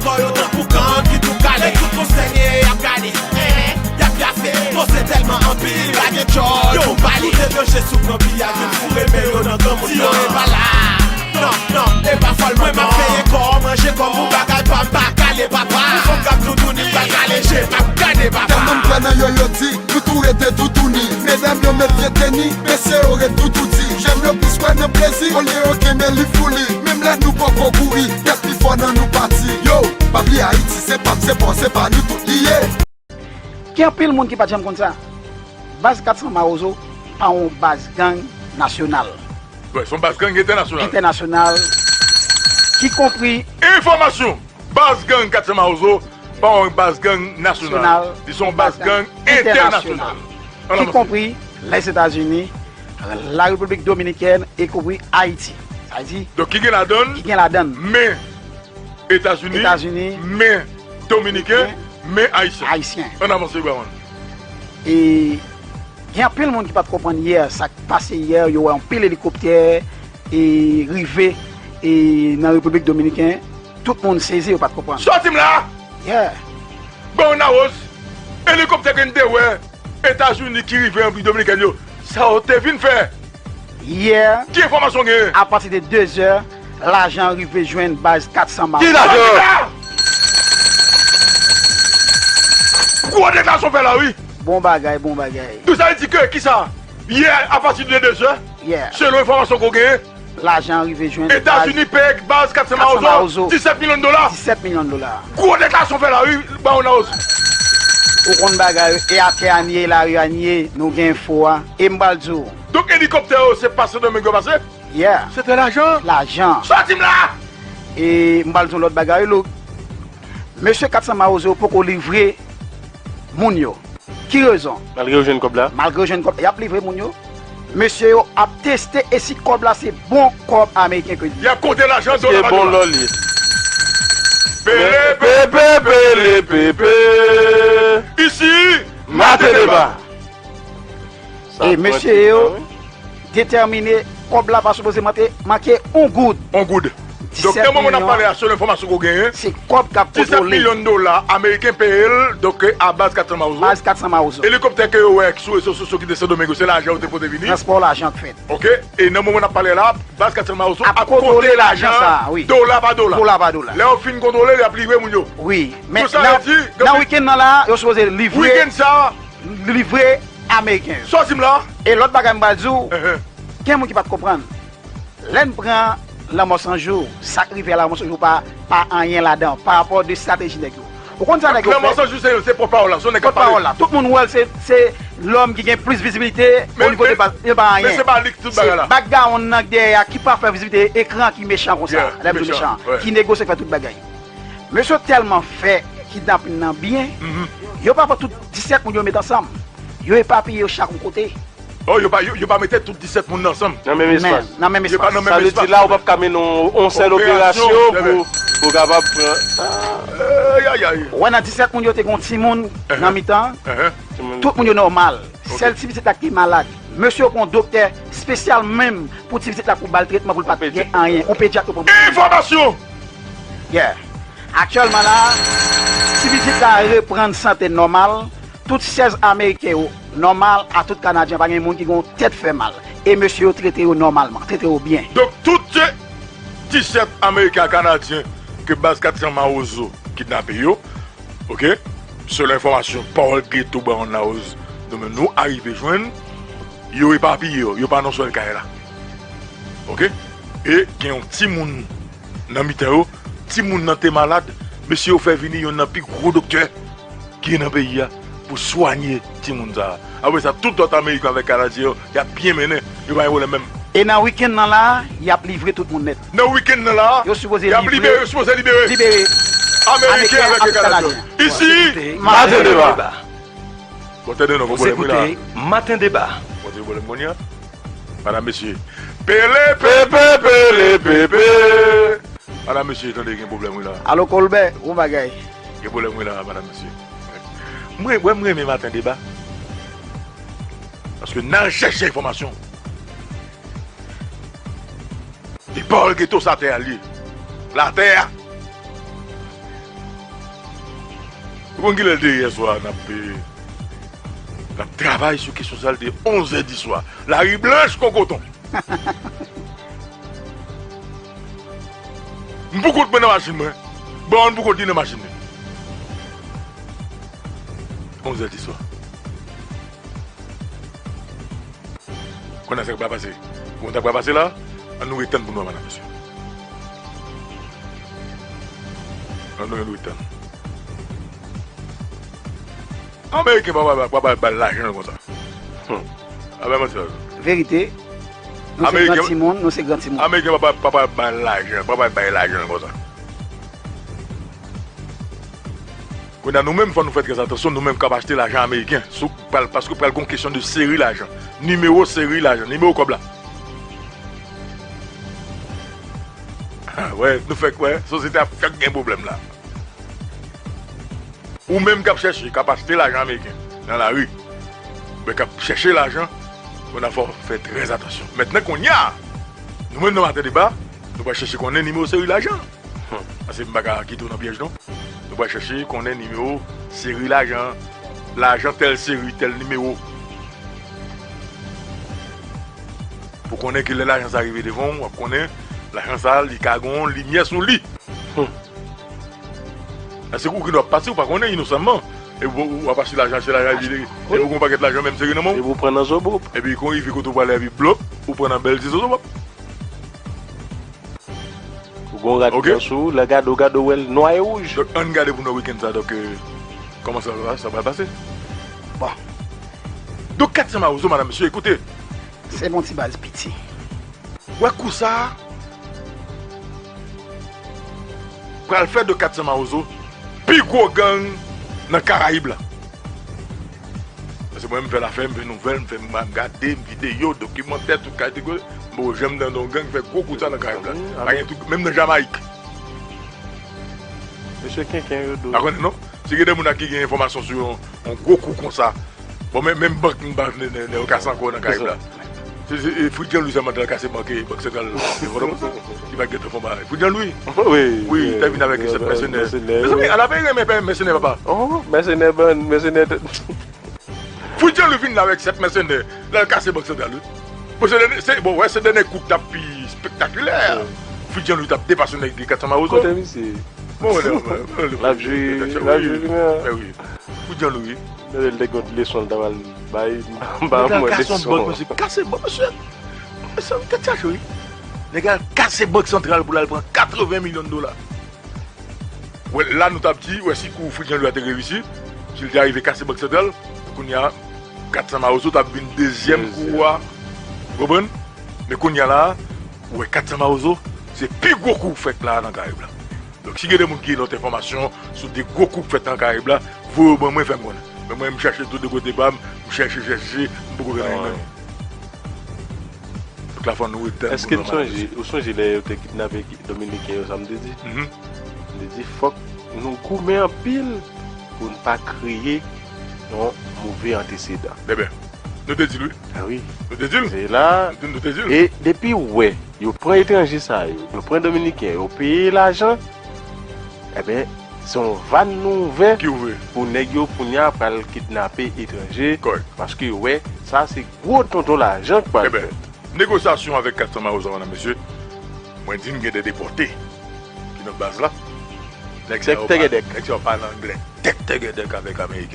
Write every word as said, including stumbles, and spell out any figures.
Kò yo tankou kann ki tou kale, tout konsène y ap gade. Y ap pyafe, koze tèlman anpil, pa gen djòl pou pale. Yo, tout etranje sou gran piyaj, vin foure men yo nan granmoun nan. E pa la, non, non, e pa fòl mwen, m ap peye kò, manje kò m pou bagay pa m, pa kale papa. Pou fòm k ap toutouni, m pa kale je, pa m gade papa. Tèlman m kwè nan yo, yo di, nou tou rete toutouni. Medam yo met vye teni, mesye yo ret toutoudi. Jèn yo plis kwè nan plezi, olye yo kenbe li fouli. Menm lè nou poko kouri, tèt pi fò nan nou pati. Yo, pa bliye Ayiti, se pa m, se pa w, se pa nou tout li ye. Gen anpil moun ki pa t janm konn sa. Baz kat san Mawozo pa yon baz gang nasyonal. Wi, se yon baz gang entènasyonal. Entènasyonal, ki konpri. Enfòmasyon! Baz gang kat san Mawozo pa yon baz gang nasyonal. Nasyonal. Li se yon baz gang entènasyonal. Ki konpri Lèzetazini, la Repiblik Dominikèn e konpri Ayiti. Sa vle di, donk, ki gen ladann, ki gen ladann men Etazini, Etazini, men Dominiken, men Ayisyen. Ayisyen. Ann avanse, Brown. E gen anpil moun ki pa t konprann yè, sa k pase yè, yo wè anpil elikoptè e rive e nan Repiblik Dominiken. Tout moun sezi, yo pa t konprann. Sòti m la! Yeah. Brown Arrows, elikoptè ke n te wè Etazini ki rive an Repiblik Dominikèn yo, sa yo te vin fè? Yè, ki enfòmasyon w genyen? Apati de de zè, lajan rive jwenn baz kat san Mawozo. Ki lajan? Gwo deklarasyon fè la, wi. Bon bagay, bon bagay. Donk, sa vle di ke, kisa? Yè, apati de de zè, yeah, selon enfòmasyon ke w genyen, lajan rive jwenn Etazini peye baz kat san Mawozo, disèt milyon dola. Disèt milyon dola. Gwo deklarasyon fè la, wi, Brown Arrows. Ou konn bagay, e atè a n ye, e lari a n ye, nou gen enfo a. E m pral di w. Donk, elikoptè yo, se pa Sendomeng yo pase? Yeah. Se te lajan? Lajan. Sòti m la! E m pral di w lòt bagay, Louk. Mesye kat san Mawozo poko livre moun yo. Ki rezon? Malgre yo jwenn kòb la. Malgre yo jwenn kòb la, y ap livre moun yo. Mesye yo ap teste e si kòb la se bon kòb ameriken ke li. Y ap konte lajan, dola pa dola. Bon lò li. Pele pepe, pele pepe. Isi, Maten Deba. E mesye yo detèmine, kòb la pa sipoze manke, manke yon goud. Yon goud. Donk, nan moman n ap pale a, selon enfòmasyon ke w genyen, se kòb k ap kontwole. Disèt milyon dola ameriken peye l, donk, a baz kat san Mawozo. Baz kat san Mawozo. Elikoptè ke yo wè sou rezo sosyo ki te Sendomeng yo, se lajan yo te pote vini. Transpò lajan k fèt. Oke? E nan moman n ap pale la, baz kat san Mawozo ap konte lajan sa, wi. Dola pa dola. Dola pa dola. Lè yo fin kontwole, y ap livre moun yo. Wi. Men nan wikenn nan la, yo sipoze livre. Wikenn sa, livre ameriken yo. Sòti m la. E lòt bagay m pral di w, gen moun ki pa t konprann. Lè n pran Lanmò San Jou, sa k rive a Lanmò San Jou pa, pa anyen ladan, parapò de estrateji nèg yo. Ou konn sa nèg yo fè? Lanmò San Jou se, se pòt pawòl la, se yon nèg k ap pale. Pòt pawòl la. Tout moun wè l se, se lòm ki gen plis vizibilite o nivo de baz, li pa anyen. Men se pa li k tout bagay la. Se background nan k dèyè a ki pa fè vizibilite ekran ki mechan konsa. Lè m di mechan, ki negosye fè tout bagay. Mesye yo tèlman fè kidnapin nan byen, yo pa pran tout disèt moun yo met ansanm. Yo epapiye yo chak yon kote. Oh, yo pa, yo, yo pa mete tout disèt moun nan ansanm. Nan menm espas. Nan menm espas. Yo pa nan menm espas. Sa vle di la, ou p ap ka mennen yon, yon sèl operasyon pou, pou kapab pran. Ay, ay, ay. Ou wè nan disèt moun yo te gen yon timoun nan mitan. Tout moun yo nòmal. Sèl ti pitit la ki te malad. Mesye yo pran yon doktè espesyal menm pou ti pitit la pou ba l tretman pou l pa t gen anyen. Yon pedyat yo pran pou timoun. Enfòmasyon! Yeah. Aktyèlman la, ti pitit la reprann sante nòmal. Tout sèz Ameriken yo nòmal, a tout Kanadyen, pa gen moun ki gen yon tèt fè mal. E mesye yo trete yo nòmalman, trete yo byen. Donk, tout disèt Ameriken ak Kanadyen ke baz kat san Mawozo kidnape yo, oke, selon enfòmasyon Pawòl Geto Brown House, nou menm nou arive jwenn, yo epapiye yo, yo pa nan sèl kay la. Oke? E gen yon timoun nan mitan yo, timoun nan te malad, mesye yo fè vini yonn nan pi gwo doktè ki gen nan peyi a pou swanye timoun sa a. Apre sa, tout lòt Ameriken avèk Kanadyen yo, y ap byen mennen, yo pa gen pwoblèm menm. E nan wikenn nan la, y ap livre tout moun nèt. Nan wikenn nan la, yo sipoze y ap libere, yo sipoze libere. Libere. Ameriken avèk Kanadyen. Isi, Maten Deba. Bon, tande non, gen pwoblèm wi la. Maten Deba. Bon, gen pwoblèm kounye a. Madam, mesye. Pele pepe, pele pepe. Madam, mesye, tande, gen pwoblèm wi la. Alo, Colbert, bon bagay. Gen pwoblèm wi la, madam, mesye. Mwen, mwen, mwen renmen Maten Deba. Paske n al chèche enfòmasyon. E Pawòl Geto, se atè a l ye. L atè a. Ou konn kilè l te ye yè swa n ap, n ap travay sou kesyon sa a, l te onz è di swa. Lari blanch kon koton. M pou kont mwen nan machin mwen. Bon, m pou kont li nan machin li. Onz è di swa. Konnen sa k pral pase. Bon, sa k pral pase la, ann nou ret tann pou nou wè, madam, mesye. Ann nou, ann nou ret tann. Ameriken pa pral, pa pral bay lajan konsa. Hmm. A bay manti la. Verite. Nou se gran timoun, nou se gran timoun. Ameriken pa pral, pa pral bay lajan, pa pral bay lajan konsa. Kounye a, nou menm, fò nou fè trè atansyon, nou menm k ap achte lajan ameriken, sou, pral, paske pral gon kesyon de seri lajan, nimewo seri lajan, nimewo kòb la. Ah, wè, nou fèk wè, sosyete a fèk gen pwoblèm la. Ou menm k ap chèche, k ap achte lajan ameriken nan lari, oubyen k ap chèche lajan, kounye a fò w fè trè atansyon. Mentnan, kounye a, nou menm nan Maten Deba, nou pral chèche konnen nimewo seri lajan. Hmm. Paske m pa ka kite w nan pyèj, non. Nou pral chèche konnen nimewo seri lajan, lajan tèl seri, tèl nimewo. Pou konnen kilè lajan sa rive devan w, w ap konnen lajan sa, li ka gen yon limyè sou li. Hmm. Èske ou gen dwa pase, ou pa konnen inosanman. Epi w, w ap achte lajan, achte lajan, epi, epi w gen yon pakèt lajan menm sere nan men w. Epi w pran nan zobop. Epi kon rive kote w prale, epi blop, ou pran nan bèl ti zozobop. Ou gon rad nan sou, lè gade w, gade w wè l nwa e wouj. Donk, ann gade pou nou wè wikenn sa, donk, euh, kòman sa, sa, sa pral pase. Bon. Donk, kat san mawozo, madam, mesye, ekoute. Se bon ti baz piti. Wè kou sa a pral fè de kat san mawozo pi gwo gang nan Karayib la. Paske mwen, m fè lafè, m fè nouvèl, m fè, m gade, m videyo, dokimantè, tout kalite koze. M poko janm tande yon gang fè gwo kou sa nan Karayib la. Pa gen tou, menm nan Jamayik. Mesye Kenken yo dou. Pa konnen non. Si gen de moun ki gen enfòmasyon sou yon, yon gwo kou konsa. Bon, men, menm bank, m pa vle nèg yo kase ankò nan Karayib la. Se, se, e, Fritz Jean Louis sèlman t al kase bank, e, Bank Santral de Pòtoprens. Li pa gentan fè yon bagay. Fritz Jean Louis? Wi, wi, te vin avèk sèt mèsenè. Mèsenè. Mezanmi, ala pa renmen mèsenè, papa. Oh, mèsenè, bon, mèsenè. Fritz Jean Louis vin la avèk sèt mèsenè. L al kase Bank Santral, wi. Bon, se dènye, se, bon, wè, se dènye kou k t ap pi spektakilè. Fritz Jean Louis t ap depase nèg de kat san mawozo. Kote misye? Bon, wè, wè, wè, l ap jwe, l ap jwe vini a. Mè wi. Fritz Jean Louis. Mwen, lè l te gen yon leson l ta pral bay, m pa mwen leson. Nèg la kase yon bank, mesye, kase bank, mesye. Mesye, tèt chaje, wi. Nèg la kase Bank Santral pou l al pran katreven milyon dola. Wè, la nou t ap di, wè, si kou Fritz Jean Louis a te reyisi, si l te arive kase Bank Santral, kounye a, kat san mawozo t ap vin dezyèm kou a. Ou konprann? Men kounye a la, wè, kat san mawozo, se pi gwo kou k fèt la nan Karayib la. Donk, si gen de moun ki gen lòt enfòmasyon sou de gwo kou k fèt nan Karayib la, voye yo ban mwen, fè m konnen. Men mwen, m chache tout de kote pa m, m chache, chache, m poko jwenn anyen nan yo. Donk, la fò nou ret tann pou nou analize. Èske n sonje, ou sonje lè yo te kidnape Dominiken yo, sa m te di? M te di, fòk nou goumen anpil pou n pa kreye yon move antesedan. Bebe, nou te di l, wi. A wi. Nou te di l. Se la. Nou te, nou te di l. E depi w wè, yo pran etranje sa yo, yo pran Dominiken, yo peye lajan, enben, se yon vàn nou ouvè pou nèg yo kounye a pral kidnape etranje, paske yo wè, sa se gwo tonton lajan k pral fèt. Negosyasyon avèk kat san mawozo, medam, mesye, mwen di n gen de depòte ki nan baz la. Nèg sa yo pa, nèg sa yo pale anglè tèk tègèdèk avèk ameriken.